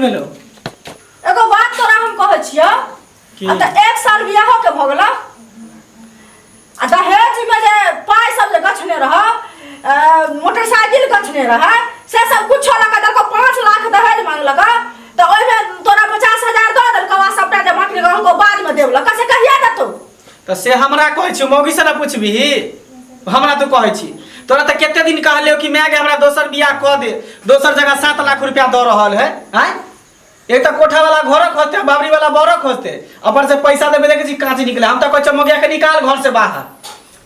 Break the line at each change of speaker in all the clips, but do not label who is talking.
भेलो?
एगो बात तोरा हम कहै छियौ।
की?
आ तऽ एक साल बियाहो के भऽ गेलौ आ दहेज में जे पाइ सब जे गछने रह, मोटरसाइकिल गछने रह, से सब कुछो लऽ कऽ देलकौ। 5 लाख दहेज मांगलक तऽ ओहिमे तोरा 50,000 दऽ देलकौ आ सबटा जे बाकी रहौ हमको बाद में देबलक, से कहिया देतौ?
तऽ से हमरा कहै छी, मौगी से ना पूछबीही, हमरा तू कहै छी। तोरा तऽ कते दिन कहलियौ कि माय गे, हमरा दोसर बियाह कऽ दे, दोसर जगह 7 लाख रुपया दऽ रहल है। आँय, एक तऽ कोठा वाला घरो खोजते, बाबरी वाला बरो खोजते, ऊपर से पैसा देबे, देखै छी काँच निकले। हम तऽ कहै छियौ, मौगिया के निकाल घर से बाहर।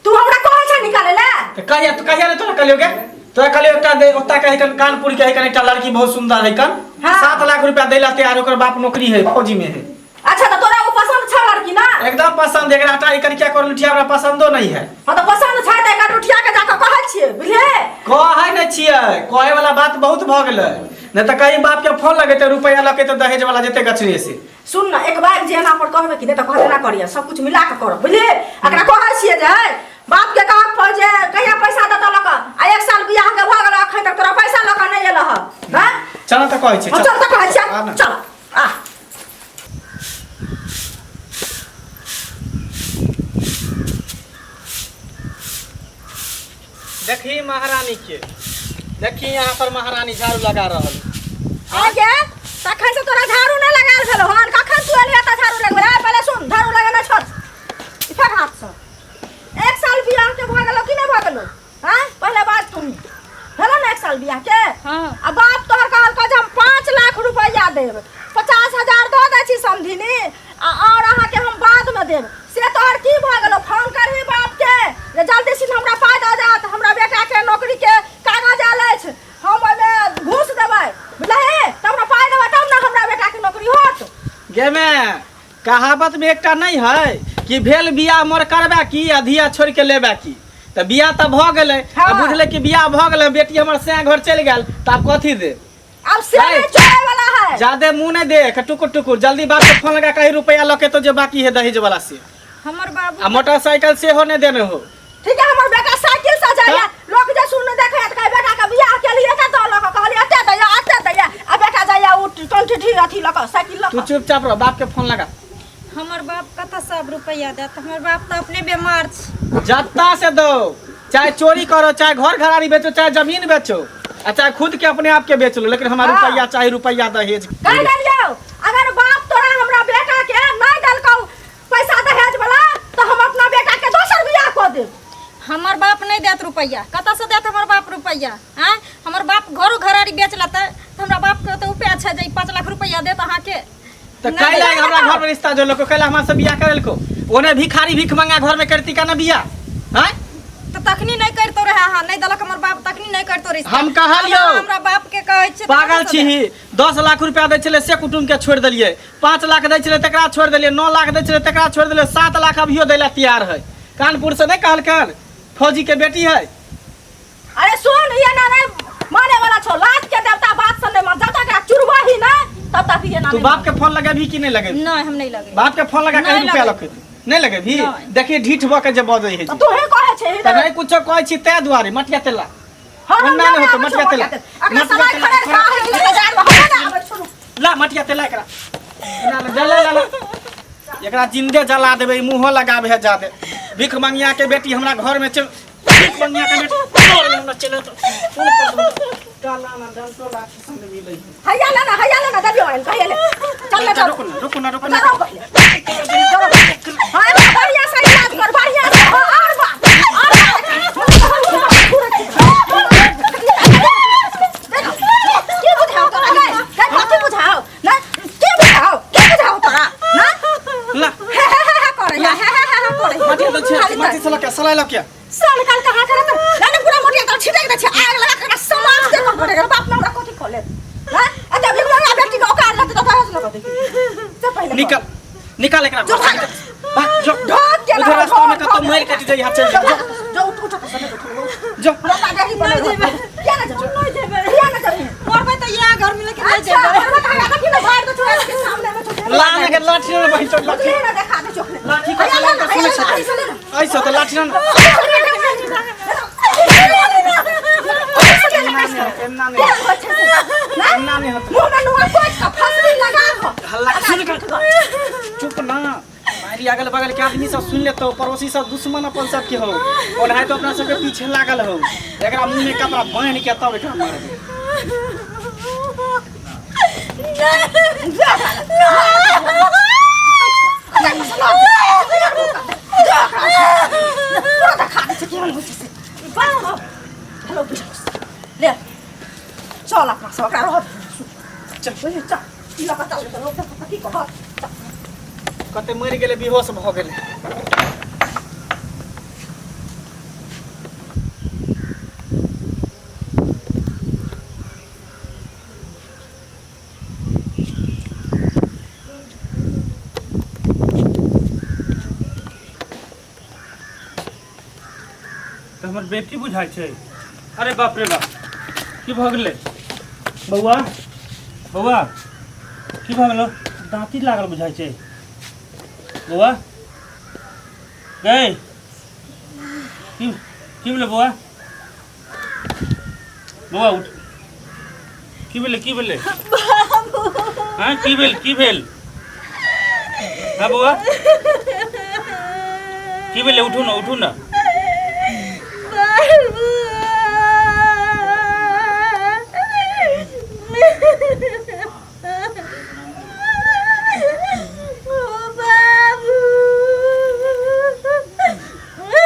तू हमरा कहै छ निकाले ला?
तऽ कहिया तू, कहिया ने तोरा कहलियौ गे? तोरा कहलियौ एकटा दे ओत्ता के है, कानपुर के है एकटा लड़की, बहुत सुंदर है कन। 7 लाख रुपया दै ला तैयार, ओकर बाप नौकरी है, फौजी में है।
अच्छा, तऽ तोरा ओ पसंद छ लड़की ना?
एकदम पसंद। एकरा हटा एकर क्या कर लुठिया, हमरा पसंदो नहीं है।
हाँ, तऽ पसंद छै तऽ एकर उठिया के जाकऽ कहै छियै, बुझलियै?
कहै नहि छियै, कहै वाला बात बहुत भऽ गेलै। नहि तऽ कहीं बाप के फोन लगेतै, रुपया लके तऽ दहेज वाला जेते गछने से।
सुन न, एक बार जे एना पर कहबै कि नहि तऽ कहते ना करिए, सब कुछ मिला के करब, बुझलियै? एकरा कहै छियै जे है बाप के कहक पर जे कहिया पैसा देतऽ लऽ कऽ, आ एक साल बियाह के भऽ गेल, अखन तक तोरा पैसा लऽ कऽ नहि एलह हँ, हैं?
चल तऽ कहै छियै।
हम चल तऽ कहै
आ
छियै।
ने।
चल आ।
देखी महारानी के, देखी यहाँ पर महारानी झाड़ू लगा रहल।
आगे तखन से तोरा झाड़ू नहि लगायल भेलो हन, कखन तू एलियै तऽ झाड़ू लगबे रे? पहिले सुन, झाड़ू लगेना छोड़, ई फेक हाथ से। एक साल बियाह के भऽ गेलो कि नहि भऽ गेलो? हाँ, पहले बात तुम भेलो ना एक साल बियाह के?
हाँ।
आ बाप तोहर कहलको जे हम 5 लाख रुपया देब, 50,000 दऽ दै छी समधिनी आ और अहाँके हम बादमे देब, से तोहर की भऽ गेलो? फोन करही बाप के जे जल्दी से हमरा पाइ दऽ जात, हमरा बेटा के नौकरी के कागज आयल अछि, हम ओहिमे घूस देबै, बुझलही? तब ने पाइ देबै तब ने हमरा बेटा के नौकरी होत।
गे में कहावत में एकटा नहीं है कि भेल बियाह मोर करबे की आ धिया छोड़ के लेबे की? तऽ बियाह तऽ भऽ गेलै। आ बुझलै कि बियाह भऽ गेलै, बेटी हमर सैं घर चलि गेल, तऽ आब कथी दे?
अब से नहीं छोड़े वाला है।
ज्यादे मुंह नहीं देख, टुकुर टुकुर जल्दी बाप के फोन लगा, कही रुपया लके तो जे बाकी है दहेज वाला से।
हमर बाबू
आ मोटरसाइकिल सेहो नहीं देने हो।
ठीक है, हमर बेटा साइकिल से जाइए, लोग जे सुन देखे त कहे बेटा के बियाह के लिए त दऽ लक कहलिए एते दैया, एते दैया, आ बेटा जाइए उ टंठी अथी लक, साइकिल लक।
तू चुपचाप रह, बाप के फोन लगा।
हमर बाप कतऽ सब रुपैआ देत? हमर बाप तऽ अपने बीमार छै।
जत्ता से दो, चाहे चोरी करो, चाहे घर घरारी बेचो, चाहे जमीन बेचो आ चाहे खुद के अपने आप के बेच लो, लेकिन हमारा रुपया चाहे, रुपया दहेज।
कह देलियौ, अगर बाप तोरा हमरा बेटा के नहीं देलकौ पैसा दहेज वाला तो हम अपना बेटा के दोसर बियाह कऽ देब।
हमर बाप नहीं देत रुपैआ, कतऽ से देत हमर बाप रुपैआ? आँय, हमर बाप घरो घरारी बेच लेतै तऽ हमरा बाप के तऽ उपाय छै जे ई 5 लाख रुपैआ देत अहाँके?
तो
नहीं।
कैला हमरा घर में रिश्ता जोड़लको? कैला हमरा से बियाह करेलको? ओने भिखारी भीख मंगा घर में करती का ना बियाह? आँय?
तऽ तखनी नहीं करितो रहे अहाँ, नहीं देलक हमर बाप तखनी नहीं करितो रिश्ता।
हम कहलियौ।
अहाँ हमरा बाप के कहै छियै तऽ
पागल
कतऽ से
छी
देत?
10 लाख रुपया दै छलै से कुटुम के छोड़ि देलियै, 5 लाख दै छलै तकरा छोड़ि देलियै, 9 लाख दै छलै तकरा छोड़ि देलियै, 7 लाख अभियो दै ला तैयार है। कानपुर से नहीं कहलकन फौजी के बेटी है।
अरे सुन, ये ना नहीं माने वाला छो, लाज के देवता बात से नहीं मान, जब तक एकरा चुरबही ना तब तक ये ना
तू
नहीं।
बाप के फोन लगेबही कि नहीं लगेबही?
नहीं, हम नहीं लगे।
बाप के फोन लगा, कहीं
नहीं
रुपया
लगेबी।
लगे नहीं लगेबही?
नहीं।
देखिए ढीठ भऽ के जे बजै है।
तो तू ही कहे छे।
तऽ नहीं कुछो कहै छी तै दुआरे मटिया तेला
हाँ, हम
ओना नहि
जाने
होतौ,
आबै छौ।
मटिया तेला।
अकरा
मटिया
सलाइ
तेला,
खड़े खा है बाजार में, हमरा ना आबै छोड़ू।
ला मटिया तेला एकरा ला, ला, ला, ला, ला। एकरा जिंदे जला देबै, मुँहो लगाबे है जादे। भीख मंगिया के बेटी हमरा घर में चल, भीख मंगिया के बेटी घर में हमरा चले तो फोन कर दो। डाला ना डंटो लाठी संग मिलै है।
हैया ले ना, हैया ले ना, दबियो आइन कहिया ले चल ले, चल।
रुको ना, रुको ना, रुको ना।
चलो पहिले, चलो। हाँ, एगो बढ़िया से इलाज कर, बढ़िया से। हाँ, और बा, और बा। की बुझाओ तोरा गै? गै, कथी बुझाओ ना? की बुझाओ, की बुझाओ तोरा ना?
ला।
हे हे हे हे करे, हे हे हे हे करे।
माटी दे छै।
खाली
माटी से लके सलाई लके।
सन काल कहाँ करे त ना ना, पूरा मोटिया त छिटक दे छै, आग लगा के समाज से कम करे। बाप ना हमरा कथी खोले हां? आ जब एक बार बेटी के औकात रहते त दहेज लगा दे से पहिले।
निकल, निकाल एकरा।
जो भाग।
भाग जो।
ढोक के
उधर रास्ता में कतौ मर कटि जाई, हाथ चल जा। जो।
जो, उठ उठ के सने उठ।
जो।
हमरा पागल ही बने
जेबै।
किया ना जेबै?
नहीं जेबै।
किया ना जेबै?
मरबै तऽ इएह घर में, लेकिन नहीं
अच्छा
जेबै।
मरबे त हमरा देखी ना, बाहर तो छोड़ा के सामने में छोड़।
ला ना के लाठी ना बहिन चल, लाठी।
बुझलिए ना, देखा दे चोखले।
लाठी को चला के सुनै छै ऐसे त लाठी ना। एना नहि, एना नहि। एना नहि होतै।
मुँह में नुआ पोछि कऽ फसरी लगा कऽ
हल्ला सुन कर चुप ना बाहरी अगल बगल के आदमी सब सुन लेतो पड़ोसी सब दुश्मन अपन सब के हो ओनाहे तो अपना सबके पीछे लागल हो एकरा मुंह में कपड़ा बांध के तब एकरा मारबै।
हेलो ले चल अपना सब ओकरा रह चल चल ई लऽ कऽ चल लोक सब की कहत।
कते मरि गेलै बेहोश भऽ गेलै।
तऽ हमर बेटी बुझाइ छै। अरे बाप रे बाप, की भऽ गेलै बौआ? बौआ की भऽ गेलो? दाँती लागल बुझाइ छै बौआ। गै की की भेलै बौआ? बौआ उठ, की भेलै? की भेलै? हँ की भेल? की भेल? हँ बौआ की भेलै? उठू ने, उठू ने।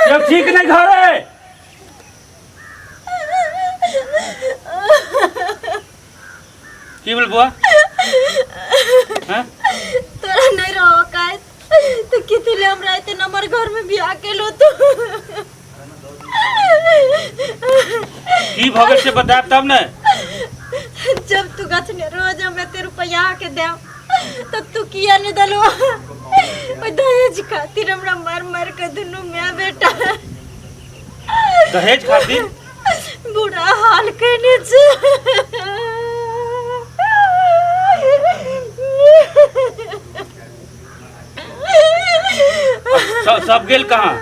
जब ठीक नहीं घर है की भेल बौआ? हँ
तोरा नहीं रहो काहे तो कितने ले हमरा एते नंबर घर में बियाह केलो तू।
की भऽ गेल से बतायब तब ने।
जब तू गछने रोज हम एते रुपया के देव तब तू किया नहीं दलो? ओइ दहेज खातिर हमरा मार मार के दुनू माय बेटा
दहेज खातिर
बुरा हाल केने छै।
सब गेल कहाँ?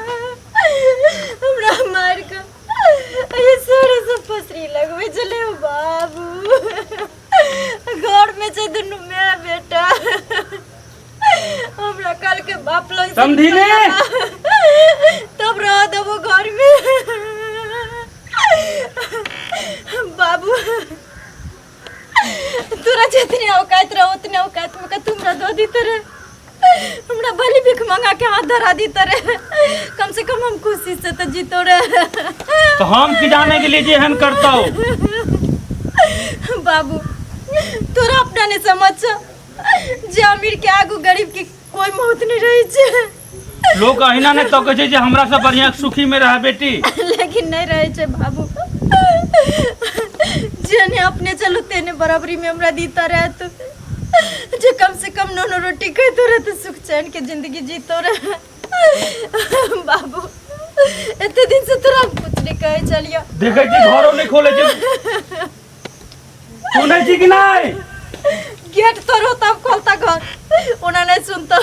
हमरा मार के अरे सारे सब फसरी लगवे चले बाबू। घर में छै दुनू माय बेटा। हमरा कल के बाप लग
समझी ने?
तब रह देबो घर में बाबू। तोरा जितने औकात रहो उतने औकात में का तुमरा दो दी तरे, हमरा भली भीख मंगा के हाथ धरा दी तरे, कम से कम हम खुशी से तो जीतो रे।
तो हम की जाने के लिए जे एहन करता हो
बाबू? तोरा अपना नहीं समझ जे अमीर के आगू गरीब के कोई मौत नहीं रही छे।
लोग अहिना नहीं तकै छै जे हमरा से बढ़िया सुखी में रह बेटी,
लेकिन नहीं रहे छे बाबू। जेने अपने चलो तेने बराबरी में हमरा दीता रहे तो जे कम से कम नोनो रोटी खाते रहे तो सुख चैन के जिंदगी जीतो रहे बाबू। एते दिन से तोरा हम कुछ नहीं कहे चलियो।
देखै छी घरो नहीं खोले छै, सुनै छी कि नहीं?
गेट तोड़ो तब खोलता घर, ओना नहीं सुनता।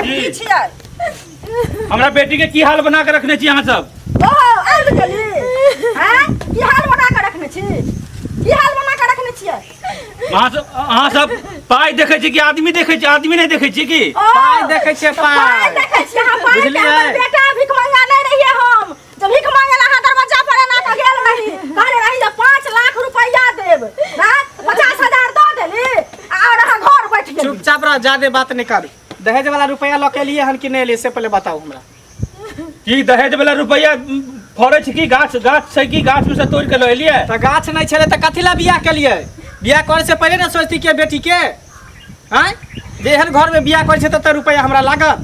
की
छियै
हमरा बेटी के की हाल बना के रखने छी अहाँ सब?
ओहो आबि गेली। हैं की हाल बना के रखने छी? की हाल बना के रखने छियै?
अहाँ सब पाइ देखै छी कि आदमी देखै छी? आदमी नहि देखै छी की?
ओ,
पाइ देखै छियै,
पाइ
पाइ
देखै छियै अहाँ, पाइ के।
बुझलियै?
हमर बेटा भीख मंगा नहि रहियै हम। जब भीख मांगे ला अहाँ दरवाजा पर एना के गेल रही, कहने रही जे 5 लाख रुपया देब, हैं 50,000 दऽ देली और अहाँ घर बैठ गेली।
चुपचाप रह, ज्यादा बात नहीं करू। दहेज वाला रुपया लऽ के एलियै हन कि नहि एलियै से पहिले बताउ हमरा।
की दहेज वाला रुपया फड़ै छै की? गाछ गाछ छै की? गाछ में से तोड़ के लऽ एलियै?
तऽ गाछ नहि छलै तऽ कथी लए बियाह केलियै? बियाह करे से पहिले ने सोचती के बेटी के, आँय जे एहन घर में बियाह करै छै तऽ रुपया हमरा लागत।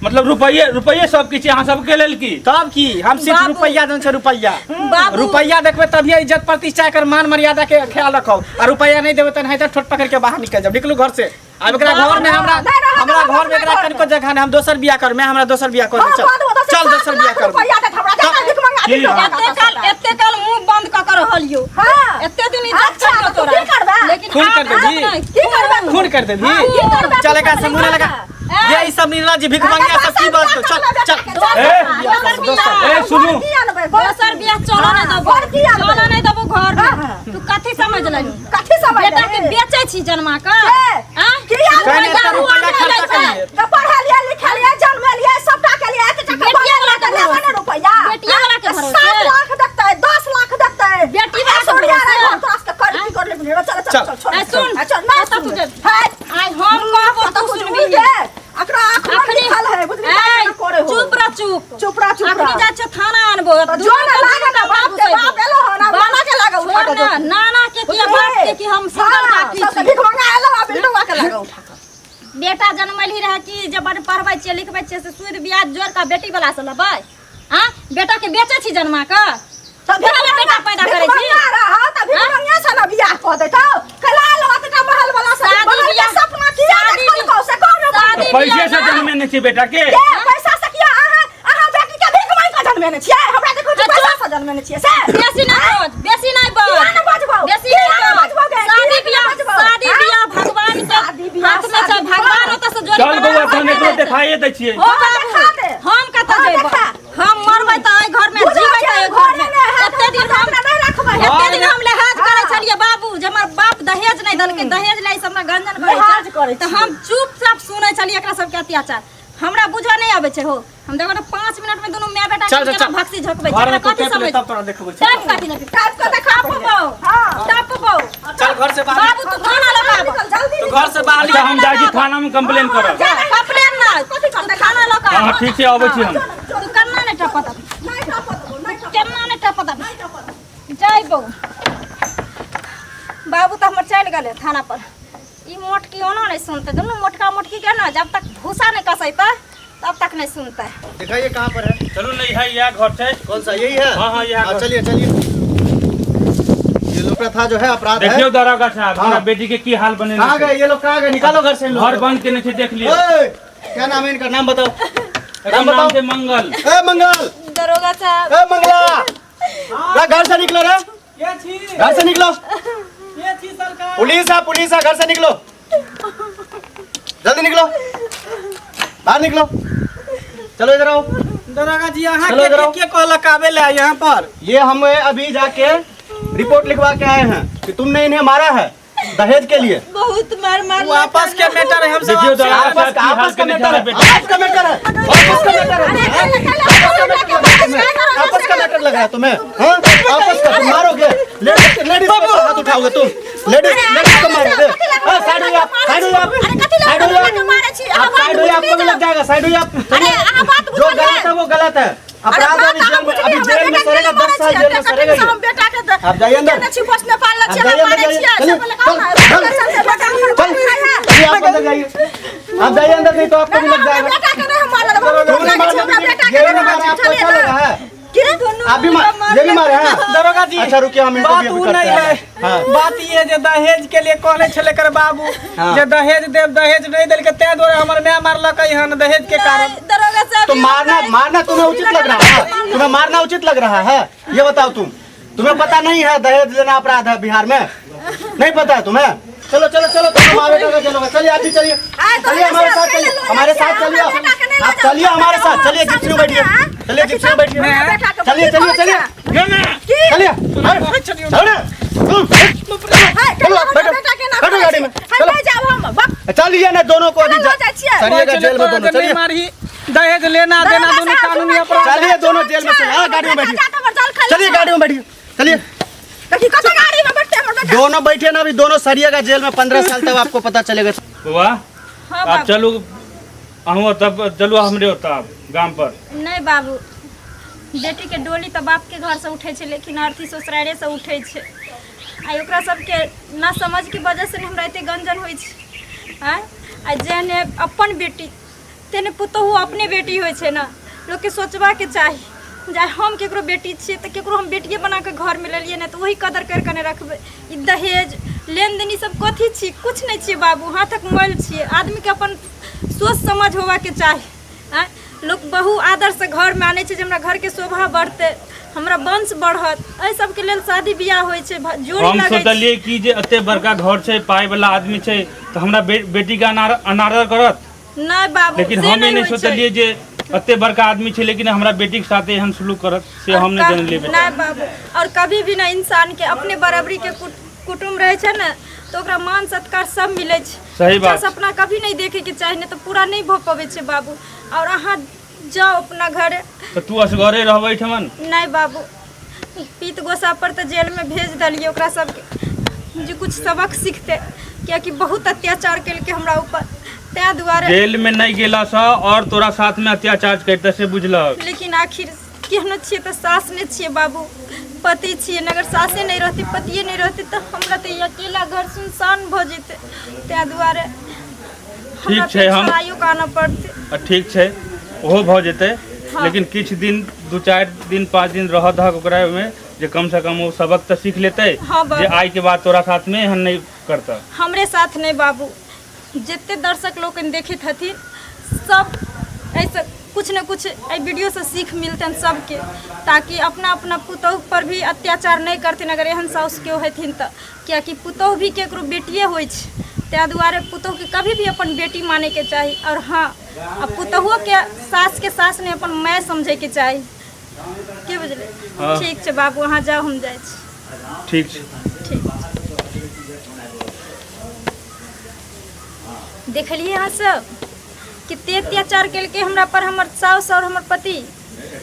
मतलब रुपये रुपये सब किछु अहाँ सबके लेल की?
तब की हम सिर्फ
बाबू।
रुपया जन छै रुपया।
बाबू।
रुपया देखबै तभिए इज्जत प्रतिष्ठा एकर मान मर्यादा के ख्याल रखब, आ रुपया नहीं देबै तऽ नहीं ठोट पकड़ के बाहर निकल जाब। निकलू घर से। आब एकरा घर में हमरा
नहीं रहत,
हमरा
हम
घर में एकरा
अपना घर
कनिको जगह नहीं, हम दोसर बियाह करबै। हमरा दोसर बियाह कर
हाँ,
चल
कऽ देबो, दोसर
चल
7
दोसर बियाह
लाख
करबै।
रुपया देत हमरा, जा भीख मंगा
की?
भीख मंगा
एते काल मुंह बंद कऽ के रहलियो।
हाँ।
एते दिन इज्जत
अच्छा,
कर
तऽ तू
तोरा।
की करबै?
लेकिन
खून
आब
कर देबही?
आब नहि।
की करबै तू?
खून कर देबही?
हाँ, की करबै?
चल एकरा से मुँह लगा। ये ई सब निर्णय जी भिखमंगिया सब की बात चल चल।
ए,
दोसर बियाह
ए सुनू
दोसर बियाह चलो नहीं देबो,
बड़ की आनबै?
चलो नहीं देबो घर में।
हाँ।
तू कथी समझ लही?
कथी समझ
बेटा के
लही?
बेचै छी जन्मा के?
ए,
आँ?
की आनबै?
कहने
रुपैआ
एते रुपैआ
रुपैआ
खर्चा
लै छै।
करिए।
तऽ पढ़लियै लिखलियै जन्मेलियै सबटा केलियै एते टका
बेटिया वाला के
लेबै ने
भरोसे।
रुपैआ।
बेटिया वाला के भरोसे।
7 लाख देतै, 10 लाख देतै।
बेटी वाला के
सूर्या रे
भरोसे।
घर तोरा सबके कर की कर लेबही रे, चल चल
चल।
चल छोड़
ए, सुन।
चल ना
कतऽ तू जेबही?
है
आइ हम कहबो
कतऽ
तू
तू
सुनबही।
गे अकरा आँख में
अखनी
लिखल है बुझली
ए,
केना करे हो।
चुप रह चुप।
चुप रह चुप
अखनी
रह।
जाइ छियौ थाना आनबो।
तऽ जो ने लागे ना बाप के बाप एलो हन आब नाना के लागे उठा
छोड़
के
ना नाना के किया बाप के कि हम सिंगल
हाँ,
काफी
सबके
छी।
भीख मंगा एलो आ बिल्डुआ के लागे उठा के।
बेटा जनमलही रहे कि जे बड़ पढ़बै छियै लिखबै छियै से सूद ब्याज जोड़ कऽ बेटी वाला से लेबै? आँ बेटा के बेचै छी जन्मा कऽ?
तऽ
तोरा लए बेटा पैदा करै छी?
भिखमंगा रह तऽ भिखमंगे से ने बियाह कऽ देतौ। कैला एलो एतेटा महल वाला से?
शादी
महल के
बियाह-
सपना किया
शादी
देखलकौ से कहू ने
शादी
बहिन।
पैसे से
बियाह
जन्मे नहि छै बेटा के।
के पैसा से किया अहाँ अहाँ बेटी के भीख मांगि कऽ जन्मेने छियै? हमरा देखो जे पैसा से जन्मेने छियै से।
बेसी नहि बज, बेसी नहि बज,
किया ने बजबौ?
बेसी
किया
नहि
ने
बज।
बजबौ गे?
शादी
किया ने
बियाह
बजबौ?
शादी
हाँ?
बियाह भगवान के
शादी बियाह,
हाथ में छै।
शादी
भगवान
बियाह।
ओतऽ से जोड़ी
चल बौआ
बना
तहन
कऽ
एकरो
देने छै।
देखाइए दै छियै।
हो
हाँ,
बाबू,
देखा दे।
हम कतऽ
हाँ,
जेबै?
देखा।
हम मरबै तऽ एहि घर में,
बुझल
जीबै
छै,
तऽ एहि घर में।
घरे नहि हैत,
एते दिन हम
हमरा नहि राखबै।
एते दिन हम लिहाज करै
हाँ।
छलियै बाबू जे हमर बाप दहेज नहि देलकै, दहेज लै से हमरा गंजन करै
लिहाज
छै
करै
तऽ
छियै।
हम चुपचाप सुनै छलियै एकरा सबके अत्याचार। हमरा बुझऽ नहि आबै छै हो। हम देखो ने 5 मिनट में दुनू माय बेटा
चल,
के
चल,
केना
चल।
भक्सी झोकबै छै।
घर में
एकरा
तू
कथी
टेप ले
समझ
तब तोरा देखबै छी।
टाइप कथी लेबही?
टाइप कऽ देखा
टप
पहिले।
बौ,
हाँ।
टप बौ।
चल घर से बाहर।
बाबू तू थाना लगाब।
निकल, जल्दी
तू
निकल।
घर से बाहर।
अच्छा हम जाइ छी थाना में कंप्लेन करब।
कंप्लेन ना,
कथी करतै?
थाना लऽ कऽ
हाँ
आब।
ठीक छै, अबै छी हम।
तू केना नहि टपत अभी?
नहि टपऽ देबौ, नहि टपऽ
केना नहि टपत अभी?
नहि टपऽ देबौ।
जइबौ बाबू तऽ हमर चलि गेलै थाना पर। ई मोटकी ओना नहि सुनतै, दुनू मोटका मोटकी के ने जब तक भूसा नहि कसैतै तब तक नहीं सुनतै।
दिखाइए कहाँ पर है।
चलू नहीं है यह घर छै।
कौन सा यही है?
हाँ, हाँ, यह
हाँ,
घर।
चलिए चलिए। ये लोग प्रथा जो है अपराध है।
देखियौ दरोगा साहब
हाँ।
हमरा बेटी के की हाल बनेने
कहाँ
छै।
गए ये लोग, कहाँ गए? निकालो घर से इन लोगों
घर
को।
बंद केने छै देख लियौ।
ओए, क्या नाम है इनका? नाम बताओ,
एकर
नाम
नाम
बताओ।
छै मंगल।
ए मंगल,
दरोगा साहब।
ए मंगला, रा घर से निकलो रे,
के छी?
घर से निकलो।
के छी सरकार?
पुलिस है, पुलिस है, घर से निकलो, जल्दी निकलो, बाहर निकलो, चलो इधर आओ।
दरोगा जी अहाँ
चलो
के
इधर आओ।
के कहलक आबे ले यहाँ पर?
ये हम अभी जाके रिपोर्ट लिखवा के आए हैं कि तुमने इन्हें मारा है दहेज के लिए।
बहुत मार मार
वो आपस के मैटर है, हम सब
देखियौ
आपसे-
दरोगा
आपस
साहब
का
की हाल
आपस का
केने छै
मैटर
हमरा
है,
बेटी के।
आपस का मैटर है, आपस का मैटर है, आपस का मैटर लग रहा है तुम्हें? हाँ आपस का तुम मारोगे लेडीज, लेडीज पे हाथ उठाओगे तुम? लेडीज, लेडीज को मारोगे? हाँ, साइड हो जाओ, साइड हो जाओ, साइड हो जाओ, आप साइड हो जाओ, आपको भी लग जाएगा, साइड हो जाओ।
अरे अहाँ बात
जो गलत है वो गलत है, अपराध अभी जेल में, अभी जेल में सड़ेगा, 10 साल जेल में सड़ेगा ये।
हम बेटा के
आप जाइए अंदर।
केने छी पोसने पालने
आप
छियै,
जाइए
हम
अंदर,
मारै
जाइए।
छियै,
चलिए,
से बोले कहाँ
चल,
है?
चल,
चल, बेटा हमर
चल, चलिए आप अंदर जाइए, आप जाइए अंदर, नहीं तो आपको भी लग जाएगा।
बेटा के नहीं हम मारल, हम
तुमने मारा,
हमरा बेटा के
ये
नहीं
मारा,
मारल,
आपको अच्छा
चलिए
लगा
ना।
है?
के?
आप भी मार, ये भी मारे हैं।
दरोगा जी
अच्छा रुकिए, हम इनको
बात
भी अभी
उ
करते
नहीं
हैं।
है।
हाँ।
बात ये जे दहेज के लिए कहने छले कर बाबू
हाँ।
जे दहेज देव, दहेज नहीं देलके तें दुआरे हमर माय मारलकै हन दहेज के कारण।
दरोगा साहब
तो मारना, मारना तुम्हें उचित लग रहा है? तुम्हें मारना उचित लग रहा है? ये बताओ तुम, तुम्हें पता नहीं है दहेज लेना अपराध है बिहार में? नहीं पता है तुम्हें? चलो चलो चलो, तुम हमारे बेटा चलो, चलिए आप भी चलिए, चलिए हमारे साथ चलिए, हमारे साथ चलिए आप, चलिए हमारे साथ चलिए, जिप्सी में बैठिए, चलिए जिप्सी में बैठिए, चलिए चलिए चलिए चलिए, चलो ना, चलो बैठो, बैठो गाड़ी में, चलो चलिए ना दोनों को अभी चलिएगा जेल में दोनों,
नहीं
चलिए
मारही, दहेज लेना देना दोनों कानूनी अपराध।
चलिए दोनों जेल में से, हाँ गाड़ी में बैठिए, चलिए गाड़ी में बैठिए, चलिए दोनों बैठे ना अभी, दोनों सरिएगा जेल में 15 साल तक, आपको पता चलेगा।
बौआ
हाँ
आब
बाबू।
चलू अहूँ तब चलू हमरे ओतऽ आब गाम पर।
नहीं बाबू, बेटी के डोली तऽ बाप के घर से उठै छै, लेकिन अर्थी ससुरारे से उठै छै। आ ओकरा सबके ना समझ के वजह से ने हमरा एते गंजन होइ छै। आँय आ जेहने अपन बेटी तेहने पुतोहु अपने बेटी होइ छै ने, लोकके सोचबाके चाही जे आइ हम केकरो बेटी छियै तऽ केकरो हम बेटिए बनाकऽ घरमे लेलियै ने तऽ ओही कदर करिकऽ ने रखबै। ई दहेज लेनदेन ई सब कथी छी? किछु नहि छियै बाबू, हाथक मैल छियै। आदमीके अपन सोच समझ होबाके चाही। आँय लोक बहु आदरसँ घरमे आनै छै जे हमरा घरके शोभा बढ़तै, हमरा वंश बढ़त, एहि सबके लेल शादी बियाह होइ छै, जोड़ी
हम
लगै छै।
सोचलियै कि जे एते बड़का घर छै, पाइ वाला आदमी छै, तऽ हमरा बेटीके अनादर करत।
नहि बाबू
लेकिन
से
हम
नहि
ई नहि
होइ छै।
सोचलियै जे एते बड़का आदमी छै लेकिन हमरा बेटी के साथे एहन सुलूक करत से हम नहि जानलियै बेटा।
नहि बाबू, और कभी भी ना इंसान के अपने बराबरी के कुटुम्ब रहै छै ने तऽ ओकरा मान सत्कार सब मिलै छै।
सही बात।
ऊँचा सपना कभी नहीं देखे के चाही, नहीं तऽ पूरा नहीं भऽ पबै छै बाबू। और अहाँ जाओ अपना घर।
तऽ तू असगरे रहबै एहिठमन?
नहीं बाबू, पीत गोसा पर तऽ जेल में भेज देलियै ओकरा सबके जे कुछ सबक सीखते, कियाकि बहुत अत्याचार केलकै हमरा ऊपर, तैं दुआरे।
जेल में नहीं गेला सँ और तोरा साथ में अत्याचार करते से बुझलक।
लेकिन आखिर केहनो छियै तऽ सास नहि छियै बाबू, पति छियै। अगर सासे नहि रहतै, पतिए नहि रहतै तऽ हमरा तऽ ई अकेला घर सुनसान भऽ जेतै, तैं दुआरे हमरा
ठीक छै, हम-
छोड़ाइयो के आनऽ पड़तै।
आ ठीक छै, ओहो भऽ जेतै।
हाँ।
लेकिन किछु दिन 2-4 दिन 5 दिन रह दहक ओकरा ओहिमे, जे कम से कम ओ सबक तऽ सीख लेतै।
हाँ बाबू।
जे आइ के बाद तोरा साथ में एहन नहि करतै।
हमरे साथ नहि बाबू, जते दर्शक लोकनि देखैत हथिन सब एहिसँ कुछ ने कुछ एहि वीडियोसँ सीख मिलतनि सबके, ताकि अपना अपना पुतोहु पर भी अत्याचार नहि करथिन अगर एहन साउस केओ हेथिन तऽ, कियाकि पुतोहु भी केकरो बेटिए होइ छै, ताहि दुआरे पुतोहुके कभी भी अपन बेटी मानैके चाही। और हाँ, आ पुतोहुओके सासके सास नहि अपन माय समझैके चाही, की बुझलियै?
हाँ।
ठीक छै बाबू, अहाँ जाउ, हम जाइ छी।
ठीक छै।
ठीक। देखलियै अहाँ सब कते अत्याचार केलकै हमरा पर हमर साउस और हमर पति,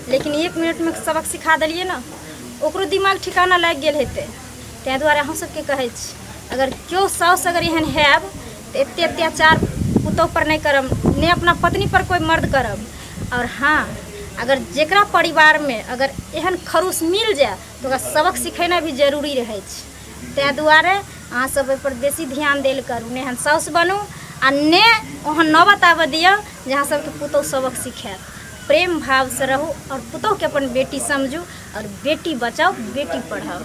लेकिन 1 मिनट में सबक सिखा देलियै ने, ओकरो दिमाग ठिकाना लागि गेल हेतै। ताहि दुआरे अहूँ सबके कहै छी, अगर केओ साउस अगर एहन हैब तऽ एते अत्याचार पुतोहु पर नहि करब, नहि अपना पत्नी पर कोइ मर्द करब। और हाँ, अगर जेकरा परिवार में अगर एहन खरूश मिल जाए तऽ ओकरा सबक सिखेनाइ भी जरूरी रहै छै। ताहि दुआरे अहाँ सब एहिपर बेसी ध्यान देल करू, नहि एहन साउस बनू आ नहि ओहन नौबत आबऽ दिअ जे अहाँ सबके पुतोहु सबक सिखायत। प्रेम भावसँ रहू और पुतोहुके अपन बेटी समझू और बेटी बचाउ, बेटी पढ़ाउ।